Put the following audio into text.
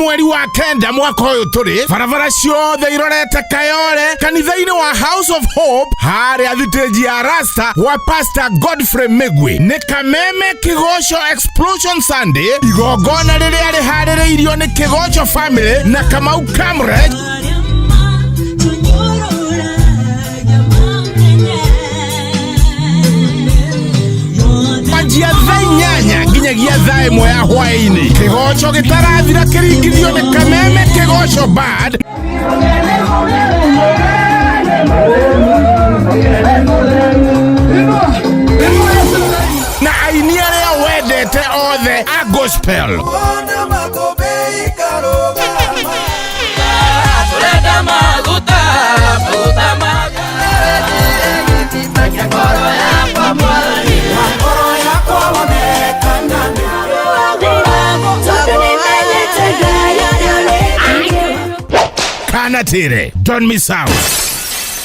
Mweri wa 9 mwaka ũyũ tũrĩ, barabara ciothe irorete Kayole kanitha-inĩ wa House of Hope, harĩa thitĩnji ya Rasta wa Pastor Godfrey Migwi. Nĩ Kameme Kĩgoco Explosion Sunday, igongona rĩrĩa rĩharĩrĩirio nĩ Kĩgoco Family na Kamau Kamre. Kwanjia thaa 8 nginyagia thaa 1 ya hwaĩ-inĩ, kĩgoco gĩtarathira kĩringithio nĩ Kameme Kĩgoco Band na aini arĩa wendete othe a gospel. Turenda maguta, maguta ngoro yakwa wonekana. Kanatire, don't miss out.